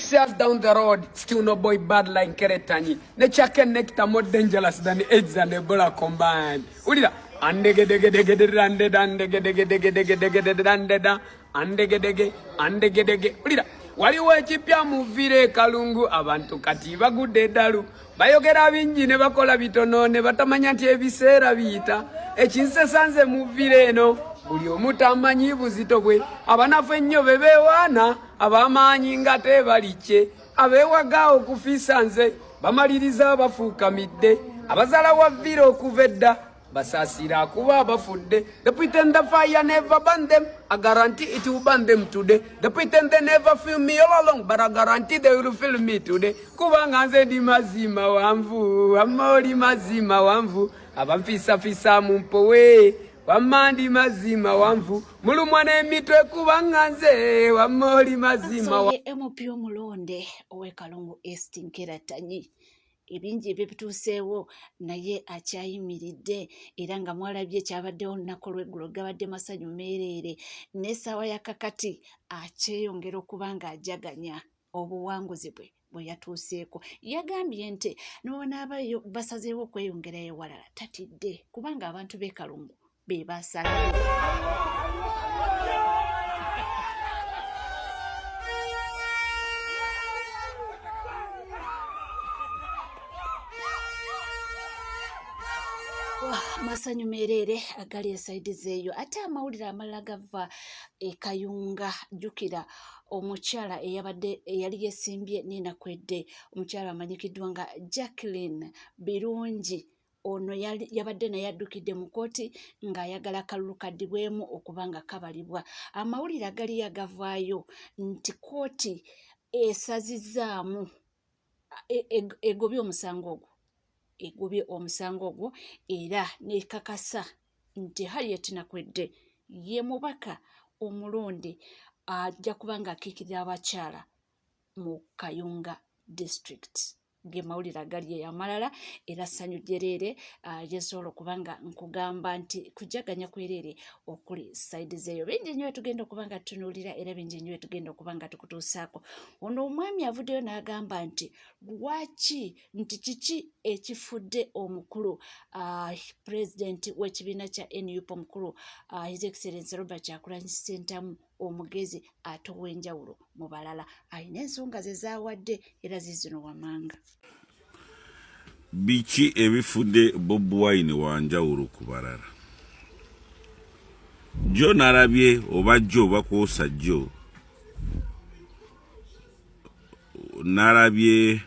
6 years down the road, still no boy bad like Keretanyi. Nature can nectar more dangerous than AIDS and Ebola combined. Ulira. Andegedegedegedegedegedegedegedegedegedegedegedegedegedegedegede andegedege andegedege. Ulira. Waliwo ekipya mu vvira e Kalungu, abantu kati bagudde eddalu, bayogera bingi ne bakola bitono ne batamanya nti ebiseera biyita. Ekinsesa nze mu vvira eno, buli omu tamanyi buzito bwe. Abanafu ennyo be beewaana, ab'amaanyi nga tebalikye, abeewaga okufiisa nze bamaliriza bafuukamidde, abazaala wa vvira okuva edda basaasira kuba bafudde. The pretend the fire never burn them, I guarantee it will burn them today. The pretend they never feel me all along, but I guarantee they will feel me today, kubanga nze ndi mazima wanvu, wamma oli mazima wanvu, abanfiisafisa mu mpowe, wamma ndi mazima wanvu, mulumwa n'emitwe kubanga nze, wamma oli mazima. So ye MP omulonde ow'e Kalungu East Nkeratanyi, ebingi ebituuseewo naye akyayimiridde, era nga mwalabye kyabaddewo olunaku olw'eggulo, gabadde masanyu meereere, n'essaawa ya kakati akyeyongera okuba ng'ajaganya obuwanguzi bwe bwe yatuuseeko. Yagambye nti nibonaabayo basazeewo okweyongerayo ewalala tatidde, kubanga abantu b'e Kalungu be basalawo. Masanyu meereere agali esayidi zeeyo. Ate amawulire amalala gava e Kayunga. Jjukira omukyala eyabadde eyali yesimbye n'enakwedde, omukyala amanyikiddwa nga Jacqueline Birungi, ono yabadde naye addukidde mu kkooti ng'ayagala akalulu kaddibwemu okuba nga kabalibwa. Amawulire agaliyo agavaayo nti kkooti esazizzaamu, egobye omusango ogwo, egobye omusango ogwo era nekakasa nti Harriet Nakwedde ye mubaka omulonde ajja kuba ng'akiikirira abakyala mu Kayunga District. Ge mawulire agali eyo amalala, era ssanyu jjereere gyensobola okuba nga nkugamba nti kujaganya kwereere okuli sayidi zeeyo. Bingi nnyo tugenda okuba nga tutunuulira, era bingi nnyo tugenda okuba nga tukutuusaako. Ono omwami avuddeyo n'agamba nti lwaki, nti kiki ekifudde omukulu pulezidenti w'ekibiina kya NUP, omukulu His Excellence Robert Kyagulanyi Ssentamu, omugezi ate ow'enjawulo mu balala. Alina ensonga ze zaawadde era zizino wamanga. Biki ebifudde Bobi Wine wanjawulo ku balala? Jjo nalabye, oba jjo oba kwosa jjo, nalabye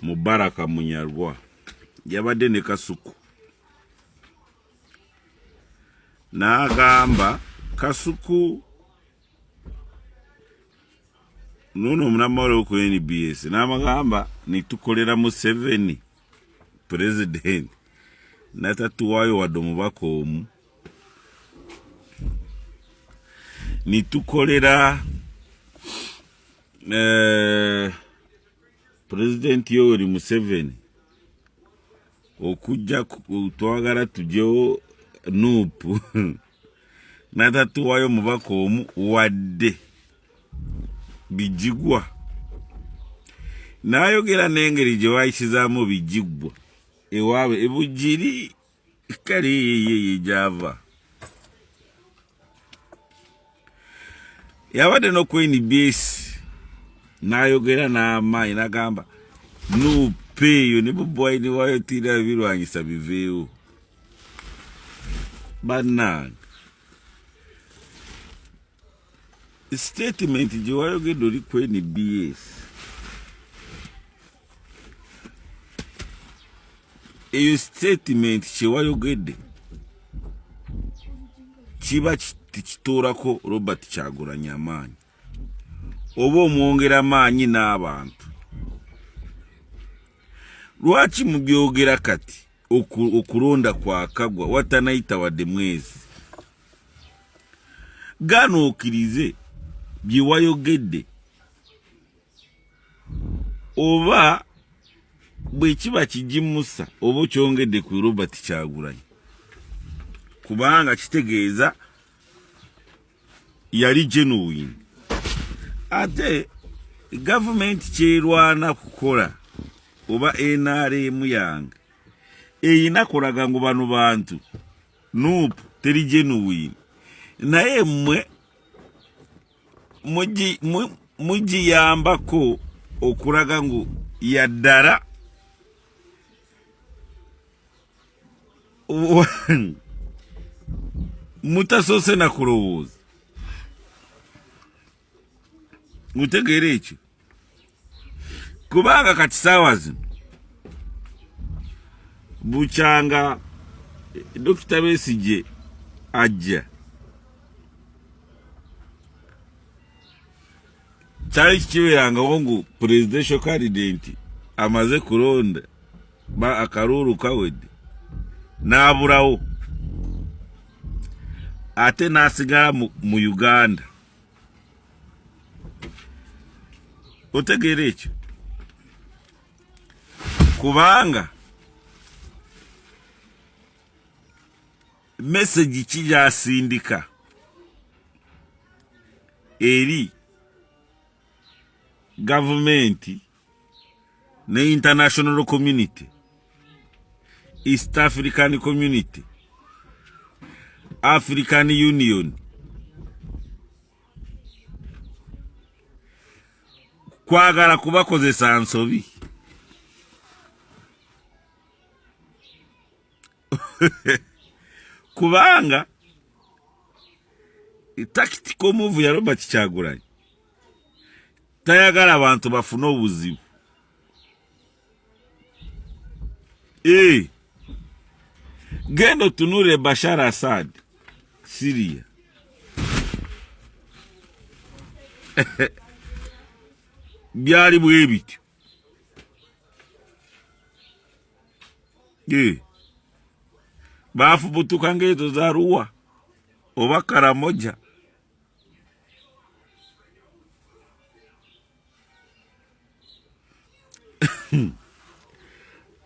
Mubaraka Munyarwa yabadde ne Kasuku, n'agamba Kasuku nuno omunamawulire ku NBS, n'amagamba nitukolera Museveni president natatuwaayo wadde omubaka omu, nitukolera Pulezidenti Yoweri Museveni okujja twagala tujewo NUP natatuwayo omubaka omu wadde Bijigwa, n'ayogera n'engeri gye bayisizaamu Bijigwa ewaabwe ebugiri kale yeyeye gyava yabadde noku NBS, n'ayogera n'amaanyi n'agamba NUP eyo ne Bobi Wine wayo tirina birwanyisa, biveewo. Bannange, statement gye wayogedde oli ku NBS eyo, statement kyewayogedde kiba tikituurako Robert Kyagulanyi amaanyi oba omwongera amaanyi n'abantu? Lwaki mubyogera kati okulonda kwakagwa, watanayita wadde mwezi? Gaana okirize bye wayogedde, oba bwe kiba kigimusa oba okyongedde ku Robert Kyagulanyi, kubanga kitegeeza yali genuine. Ate gavumenti kyerwana kukola oba NRM yange eyina kulaga ngu bano bantu nup teri genuine, naye mmwe mugiyambako okulaga ngu yaddala. Mutasoose na kulowooza, mutegeera ekyo, kubanga kati saawa zino bukyanga Dokita Besigye ajja, kyali kikibeerangawo ngu presidential candidate amaze kulonda ba akaluulu kawedde n'abulawo ate n'asigala mu Uganda. Otegeera ekyo? Kubanga mesegi ki gyasindika eri gavumenti ne international community, East African Community, African Union, kwagala kubakozesa nsobi? Kubanga tactical move ya Robert Kyagulanyi, tayagala abantu bafune obuzibu. Eh, genda otunule Bashar Assad, Syria, byali bwe bityo. Eh, bafubutuka ng'ezo za Ruwa oba Karamoja.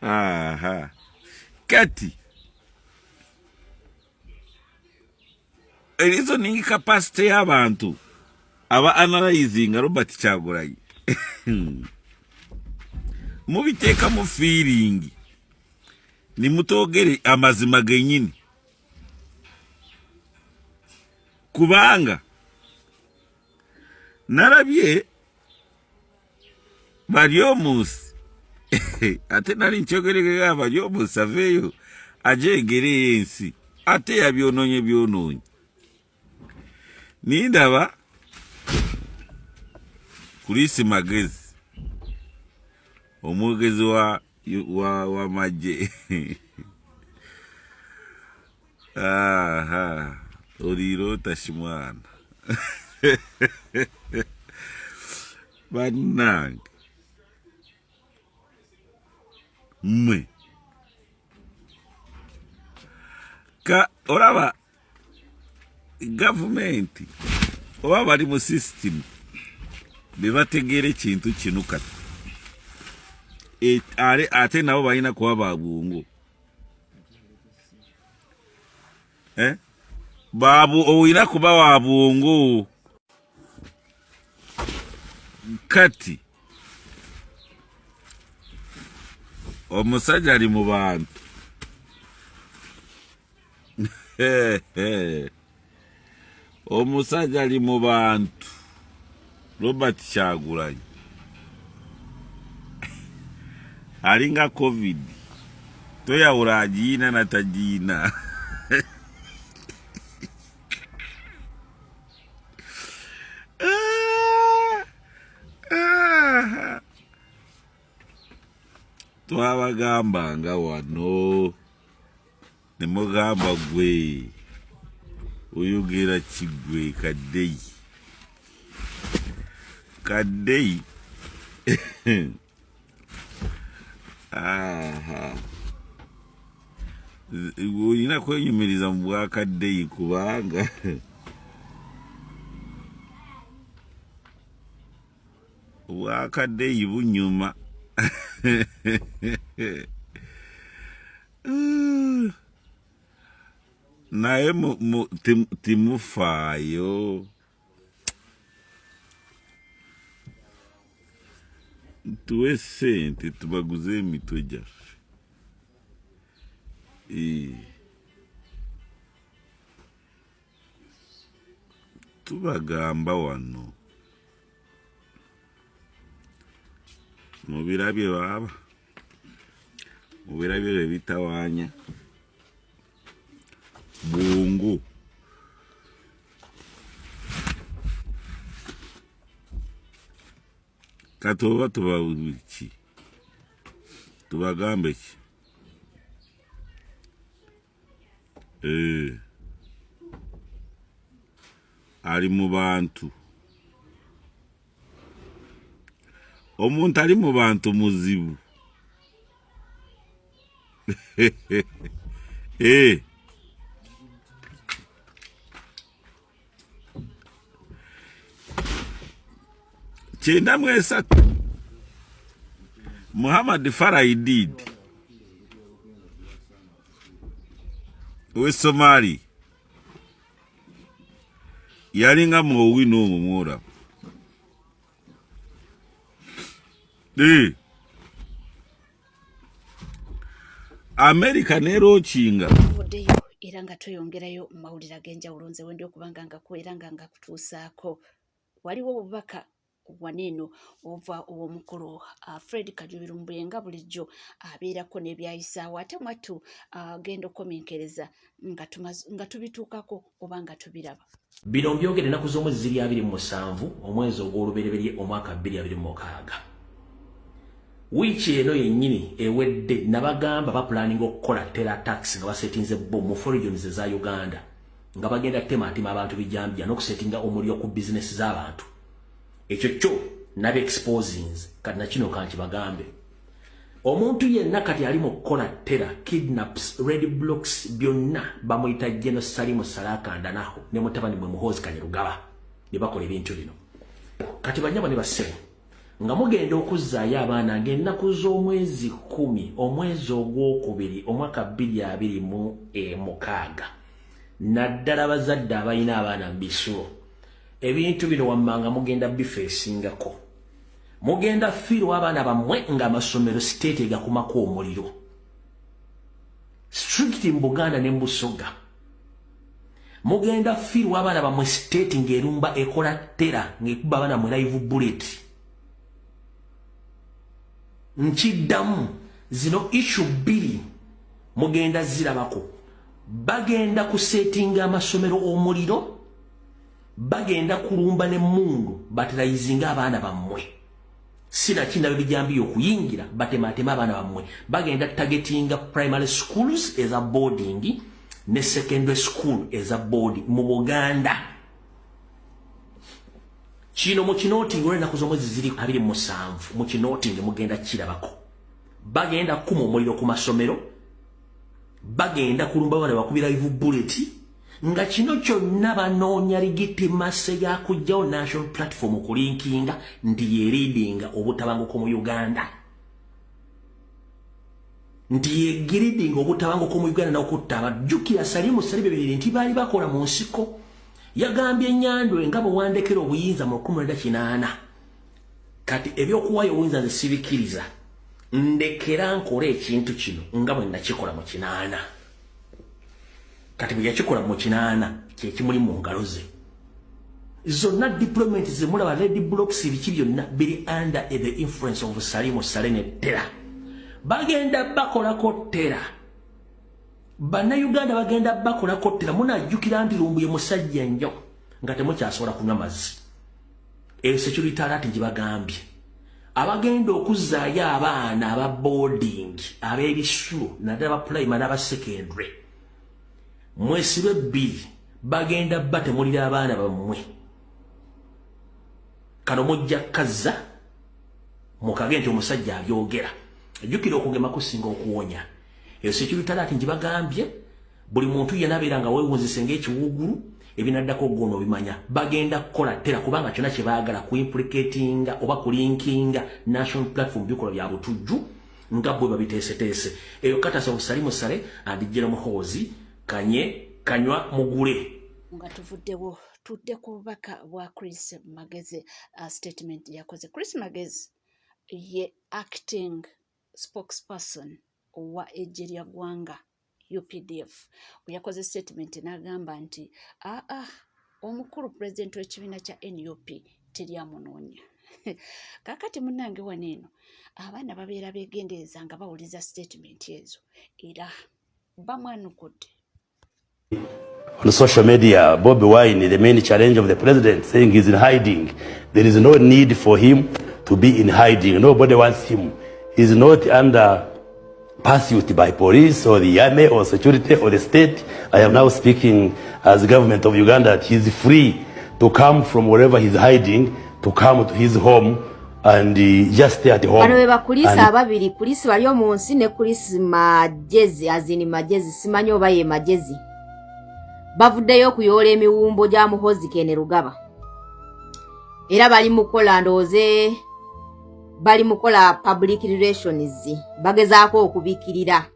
Aha, kati reasoning capacity y'abantu aba analyzing Robert Kyagulanyi mubiteekamu feeling, nimutogere amazima genyini, kubanga narabye bali omunsi ate nali nkyogeregega bali omunsi aveeyo ajegereyo ensi ate yabyononye byononye. Nindaba Kulisi Magezi, omwogezi wa magye. Aha, oliirota shimwana bannange mmwe. Ka olaba gavumenti oba bali mu sisitimu bebategeera ekintu kino kati, ate nabo balina kuba ba bwongo. Eh? Babu olina kuba wa bwongo. Kati omusajja ali mu bantu, omusajja ali mu bantu. Robert Kyagulanyi alinga COVID, toyawula agiina natagiina. Twabagambanga wano nemugamba gwe oyogera kigwe kaddeyi kaddeyi. Aha, olina kwenyumiriza mu bwakaddeyi, kubanga obwakaddeyi bunyuma. Naye timufaayo. Tuwe sente tubaguze emitwe gyaffe. Eh. Tubagamba wano mubirabye baaba mubirabye bye bitawaanya bwongo. Kati oba tubaki tubagambe ki? Eh. Ali mu bantu, omuntu ali mu bantu muzibu. Eh. 93 Muhammad Farah Aidid owe Somali yalinga mu Owino omwo mwolaba. Eh. Amerika nerokinga tuvuddeyo era nga tweyongerayo mu mawulire ag'enjawulo. Nze wendi okuba nga ngakuwa era nga ngakutuusaako. Waliwo obubaka wano eno ova ow'omukulu Fred Kajubi Lumbuye, nga bulijjo abeerako n'ebyayisaawo, ate mwattu agenda okukomenkereza nga tubituukako oba nga tubiraba. Bino mbyogera ennaku z'omwezi ziri 27 omwezi ogw'olubereberye omwaka 2026. Wiiki eno yennyini ewedde nabagamba bapulaninga okukola terror attacks nga basetinze bbomu mu four regions eza Uganda, nga bagenda temaatema abantu bijambya n'okusetinga omuliro ku bizinesi z'abantu. Ekyo kyo nabe exposings. Kati nakino kankibagambe, omuntu yenna kati ali mu kukola terror, kidnaps, red blocks, byonna bamuyita Geno Salimu Salakandanaho ne mutabani mwe Muhoozi Kainerugaba ne bakola ebintu bino. Kati banyabo ne bassebo, nga mugenda okuzzaayo abaana ng'ennaku z'omwezi 10 omwezi ogwokubiri omwaka 2026, naddala bazadde abalina abaana mu bisulo, ebintu bino wammanga mugenda bifeesingako. Mugenda fiirwa abaana bammwe ng'amasomero state egakumako omuliro strict mu Buganda ne mu Busoga. Mugenda fiirwa abaana bammwe state ng'erumba, ekola terror, ng'ekuba abaana mwe live bullet. Nkiddamu, zino issue bbiri mugenda zirabako. Bagenda kusetinga amasomero omuliro, bagenda kulumba n'emmundu baterayizinga abaana bammwe, sinakindaba ebijambiya okuyingira batematema abaana bammwe. Bagenda targetinga primary schools eza boarding ne secondary school eza boarding mu Buganda. Kino mukinotinga, olwenaku z'omwezi ziri 27, mukinotinga, mugenda kirabako. Bagenda kukuma omuliro ku masomero, bagenda kulumba bana bakubira live bullet, nga kino kyonna banoonya legitimacy ya kujjawo National Platform, okulinkinga nti yeridinga obutabanguko mu Uganda, nti yegiridinga obutabanguko mu Uganda n'okutta. Abajjukira Salimu Salibe bibiri nti baali bakola mu nsiko, yagambye Nyandwe nga bwe wandekera obuyinza mu 1980, kati ebyokuwaayo obuyinza nze sibikiriza, ndekera nkole ekintu kino nga bwe nakikola mu 80. Kati bwe yakikola mu 80, kyekimuli mu ngalo ze zonna, deployment zemulaba, red blocks, biki byonna biri under the influence of Salimu Saleh ne terror. Bagenda bakolako terror, Bannayuganda bagenda bakolako terror. Munajjukira nti Lumbuye musajja nnyo nga temukyasobola kunywa mazzi. Eyo security alert gye abagenda okuzzaayo abaana aba boarding, ab'ebisulo, naddala ba primary n'aba secondary, mwesibe bbiri, bagenda batemulira abaana bammwe. Kano mujja kazza mukage nti omusajja abyogera. Ejjukira, okugema kusinga okuwonya. Eyo security alert ngibagambye. Buli muntu yenna abeera nga weewunzise ng'ekiwuugulu, ebinaddako gono obimanya. Bagenda kukola terror kubanga kyonna kye baagala kuimplicatinga oba kulinkinga National Platform bikolwa bya butujju nga bwe babiteeseteese. Eyo katasa obusalimu Sale and General Muhoozi kanye kanywa mugule. Nga tuvuddewo, tudde ku bubaka bwa Chris Magezi, statement yakoze Chris Magezi. Ye acting spokesperson owa eggye lya ggwanga UPDF bwe yakoze statement n'agamba nti aa omukulu pulezidenti w'ekibiina kya NUP teryamunoonya. Kaakati munnange, wano eno abaana babeera beegendereza nga bawuliza statement ezo era bamwanukudde. On social media, Bobi Wine, the main challenge of the president, saying he's in hiding. There is no need for him to be in hiding. Nobody wants him. He's not under pursuit by police or the army or security or the state. I am now speaking as government of Uganda. He's free to come from wherever he's hiding, to come to his home and just stay at home. Bano be bakulisi And ababiri, Kulisi bali omu nsi ne Kulisi Majezi, azini Majezi, simanyi oba ye Majezi, bavuddeyo okuyoola emiwumbo gya Muhozi Kainerugaba era bali mukola, ndowooze bali mukola public relations, bagezaako okubikirira.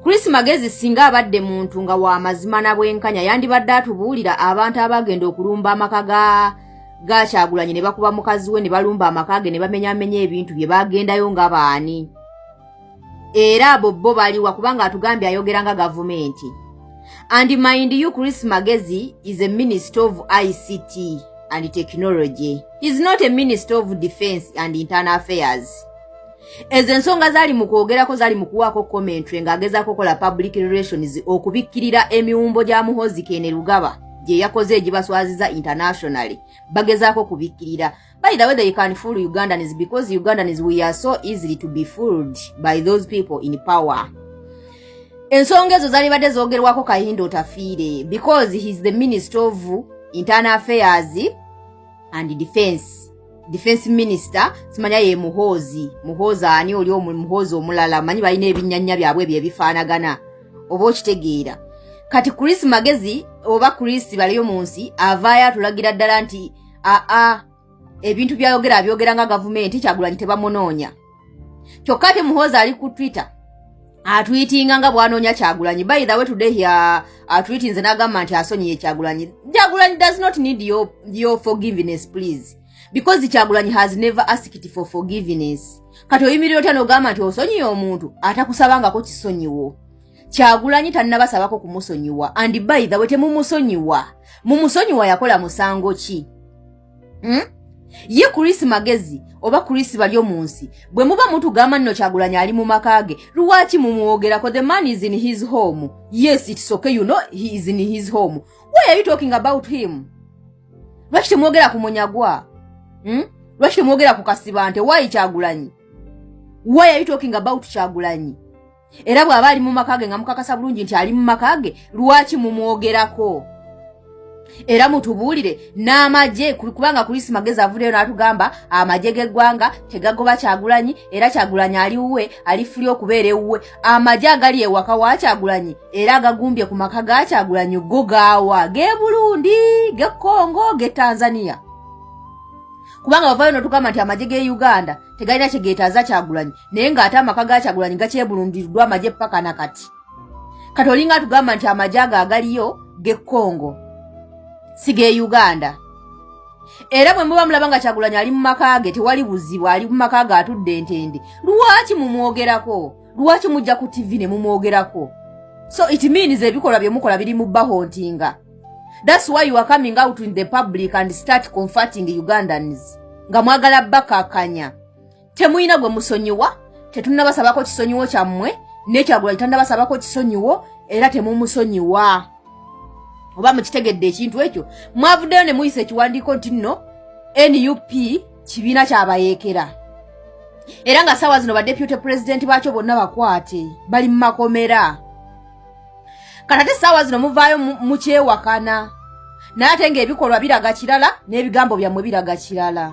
Chris Magezi singa abadde muntu nga wa mazima na bwenkanya, yandibadde atubuulira abantu abagenda okulumba amaka ga Kyagulanyi ne bakuba mukazi we, ne balumba amaka ge ne bamenyamenya ebintu bye, bagendayo nga baani, era abo bo baliwa? Kubanga atugambye ayogera nga gavumenti. And mind you, Chris Magezi is a minister of ICT and technology. Is not a minister of defense and internal affairs. Ezo ensonga zaali mu kwogerako, zaali mu kuwaako commentary ng'agezaako kola public relations okubikkirira emiwumbo gya Muhozi Kainerugaba gye yakoze egibaswaziza internationally. Bagezaako kubikkirira. By the way, they can fool Ugandans because Ugandans, we are so easily to be fooled by those people in power. Ensonga ezo zalibadde zoogerwako Kahinda Otafiire because he's the minister of internal affairs and defense minister. Simanya ye Muhoozi, Muhoozi ani oli Muhoozi omulala, manyi balina ebinnyanya byabwe ebyo ebifaanagana, oba okitegeera. Kati Chris Magezi oba Chris baliyo mu nsi avaayo atulagira ddala nti aa ebintu byayogera abyogera nga gavumenti, Kyagulanyi tebamunoonya. Kyokka ate Muhoozi ali ku Twitter atwitinga nga bw'anoonya Kyagulanyi. By the way, today he atwitinze n'agamba nti asonyiye Kyagulanyi. Kyagulanyi does not need your forgiveness, please, because Kyagulanyi has never asked for forgiveness. Kati oyimirira otya n'ogamba nti osonyiye omuntu atakusabangako kisonyiwo? Kyagulanyi tannabasabako kumusonyiwa, and by the way, temumusonyiwa. Mumusonyiwa yakola musango ki, Ye Chris Magezi oba Chris bali mu nsi, bwe muba mutugamba nno Kyagulanyi ali mu maka ge, lwaki mumwogerako? The man is in his home. Yes, it's okay, you know he is in his home. Why are you talking about him? Lwaki temwogera ku Munyagwa, Lwaki temwogera ku Kasibante? Why Kyagulanyi? Why are you talking about Kyagulanyi? Era bw'aba ali mu maka ge, nga mukakasa bulungi nti ali mu maka ge, lwaki mumwogerako? Era mutubuulire n'amagye, kubanga Chris Magezi avuddeyo n'atugamba amagye g'eggwanga tegagoba Kyagulanyi, era Kyagulanyi ali wuwe, ali free okubeera ewuwe. Amagye agali ewaka wa Kyagulanyi era agagumbye ku maka ga Kyagulanyi go gaawa? Ge Burundi, ge Kongo, ge Tanzania? Kubanga bavayo notugamba nti amagye ge Uganda tegalina kyegeetaaza Kyagulanyi, naye ng'ate amaka ga Kyagulanyi gakyebulundiddwa amagye paka nakati. Kati olinga atugamba nti amagye ago agaliyo ge Kongo, si ge Uganda. Era bwe muba mulaba nga Kyagulanyi ali mu maka ge, tewali buzibu, ali mu maka ge atudde entende, lwaki mumwogerako? Lwaki mujja ku TV ne mumwogerako? So it means ebikolwa bye mukola biri mu bahontinga. That's why you are coming out in the public and start comforting Ugandans nga mwagala bakakanya. Temuyina gwe musonyiwa, tetunnabasabako kisonyiwo kyammwe, nekyagulanyi tannabasabako kisonyiwo era temumusonyiwa. Oba mukitegedde ekintu ekyo? Mwavuddeyo ne muyisa ekiwandiiko nti nno NUP kibiina kyabayeekera, era nga saawa zino badeputy president baakyo bonna bakwate, bali mu makomera. Kati ate saawa zino muvaayo mukyewakana, naye ate ng'ebikolwa biraga kirala n'ebigambo byammwe biraga kirala.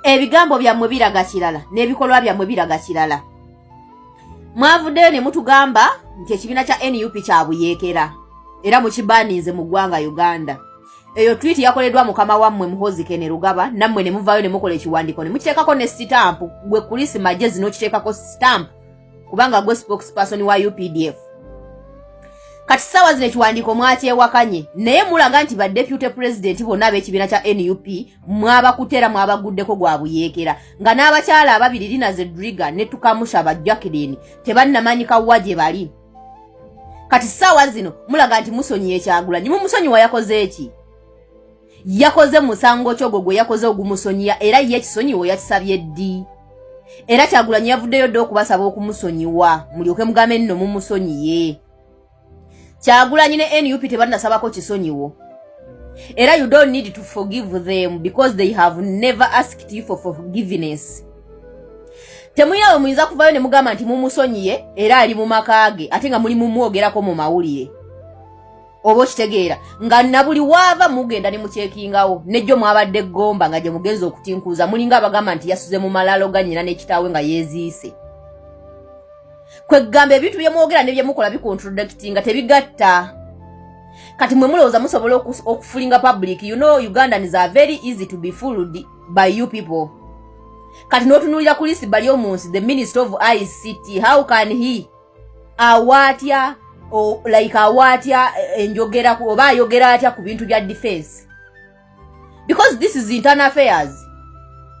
Ebigambo byammwe biraga kirala n'ebikolwa byammwe biraga kirala. Mwavuddeyo ne mutugamba nti ekibiina kya NUP kyabuyeekera era mukibaninze mu ggwanga Uganda. Eyo tweet yakoleddwa mukama wammwe Muhozi Kainerugaba, nammwe ne muvaayo ne mukola ekiwandiiko ne mukiteekako ne sitampu. Gwe Chris Magezi n'okiteekako sitampu kubanga gwe spokesperson wa UPDF. Kati ssaawa zino ekiwandiiko mwakyewakanye, naye mulaga nti ba deputy president bonna ab'ekibiina kya NUP mwabakutera, mwabaguddeko gwa buyeekera, nga n'abakyala ababiri, Lina Zedriga ne Tukamushaba Jacqueline, tebannamanyika wa gye bali. Kati ssaawa zino mulaga nti musonyiye Kyagulanyi. Mumusonyiwa yakoze eki? Yakoze musango ki ogwo gwe yakoze ogumusonyiya? Era ye ekisonyiwo yakisabye ddi? Era Kyagulanyi yavuddeyo dde okubasaba okumusonyiwa, mulyoke mugambe nno mumusonyiye? Kyagulanyi ne NUP tebannasabako kisonyiwo, era you don't need to forgive them because they have never asked you for forgiveness. Temulina we muyinza kuvayo ne mugamba nti mumusonyiye era ali mu maka ge, ate nga muli mumwogerako mu mawulire. Oba okitegeera nga nabuli waava mugenda ne mukyekingawo. Nejjo mwabadde Gomba nga gye mugenza okutinkuuza, mulinga abagamba nti yasuze mu malalo ga nnyina n'ekitaawe nga yeeziise. Kwegamba ebintu byemwogera ne byemukola bicontradictinga, tebigatta. Kati mwe mulowooza musobola okufoolinga public. You know, Ugandans are very easy to be fooled by you people. Kati n'otunuulira Chris Baryomunsi, the minister of ICT, how can he awaatya, like awaatya enjogera oba ayogera atya ku bintu bya defense? Because this is internal affairs.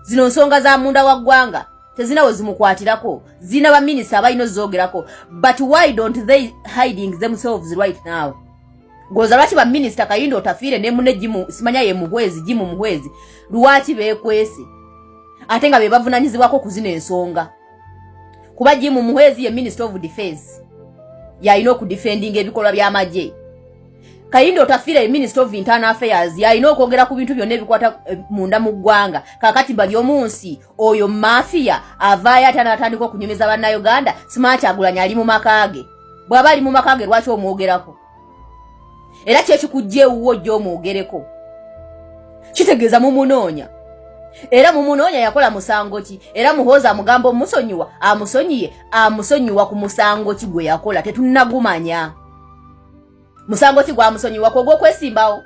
Zino nsonga za munda wa ggwanga, tezina we zimukwatirako. Zina baminisita abalina ozoogerako, but why don't they hiding themselves right now? Goza lwaki baminisita Kahinda Otafiire ne mune Jimu, simanya ye Muhwezi, Jimu Muhwezi, lwaki beekwese ate nga be bavunanyizibwako ku zino ensonga? Kuba Jimu Muhwezi ye minister of defense, yalina okudefendinga ebikolwa by'amagye. Kahinda Otafiire ye minister of internal affairs, yalina okwogera ku bintu byonna ebikwata munda mu ggwanga. Kakati Baryomunsi oyo mafia avaayo ate anatandika okunyumiza Bannayuganda simanya Kyagulanyi ali mu maka ge. Bw'aba ali mu maka ge, lwaki omwogerako? Era kyekikujja ewuwo ojja omwogereko, kitegeeza mumunoonya. Era mumunoonya yakola musango ki? Era Muhoozi amugamba omusonyiwa, amusonyiye, amusonyiwa ku musango ki gwe yakola? Tetunnagumanya musango ki gwamusonyiwa ku ogw'okwesimbawo,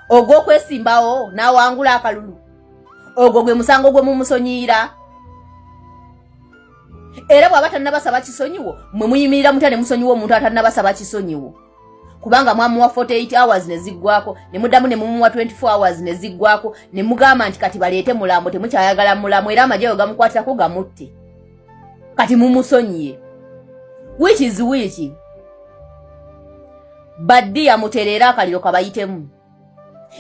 ogw'okwesimbawo n'awangula akalulu. Ogwo gwe musango gwe mumusonyiira. Era bw'aba tannabasaba kisonyiwo, mwe muyimirira mutya ne musonyiwa omuntu atannabasaba kisonyiwo? Kubanga mwamuwa 48 hours ne ziggwako, ne muddamu ne mumuwa 24 hours ne ziggwako, ne mugamba nti kati baleete mulambo, temukyayagala mulamu, era amagye we gamukwatirako gamutte. Kati mumusonyiye, which is which? Baddi yamutereera akaliro kabayitemu,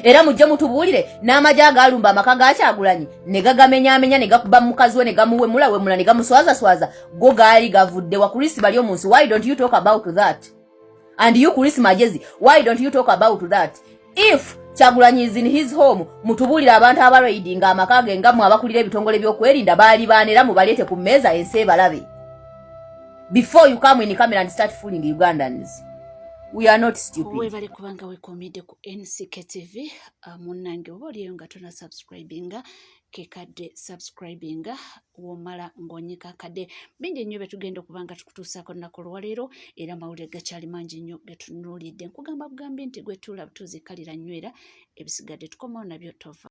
era mujje mutubuulire n'amagye agaalumba amaka ga Kyagulanyi ne gagamenyaamenya, ne gakuba mukazi we, ne gamuwemulawemula, ne gamuswazaswaza, go gaali gavudde wa? Chris Baryomunsi, why don't you talk about that? And you, Chris Magezi, why don't you talk about that? If Kyagulanyi is in his home, mutubuulire abantu abaraidinga amaka ge nga mmwe abakulira ebitongole by'okwerinda baali baana, era mubaleete ku mmeeza ensi ebalabe before you come in camera and start fooling Ugandans. We are not stupid. Webale kubanga weekuumidde ku NCK TV. Munnange, oba olieyo nga tona subscribinga, kekadde subscribinga, womala ng'onyika akadde. Bingi nnyo bye tugenda okuba nga tukutuusaako olunaku olwaleero, era amawulire gakyali mangi nnyo getunuulidde. Nkugamba bugambi nti gwe tuula butuuzi, kalira nywera, ebisigadde tukomawo nabyo. Tova.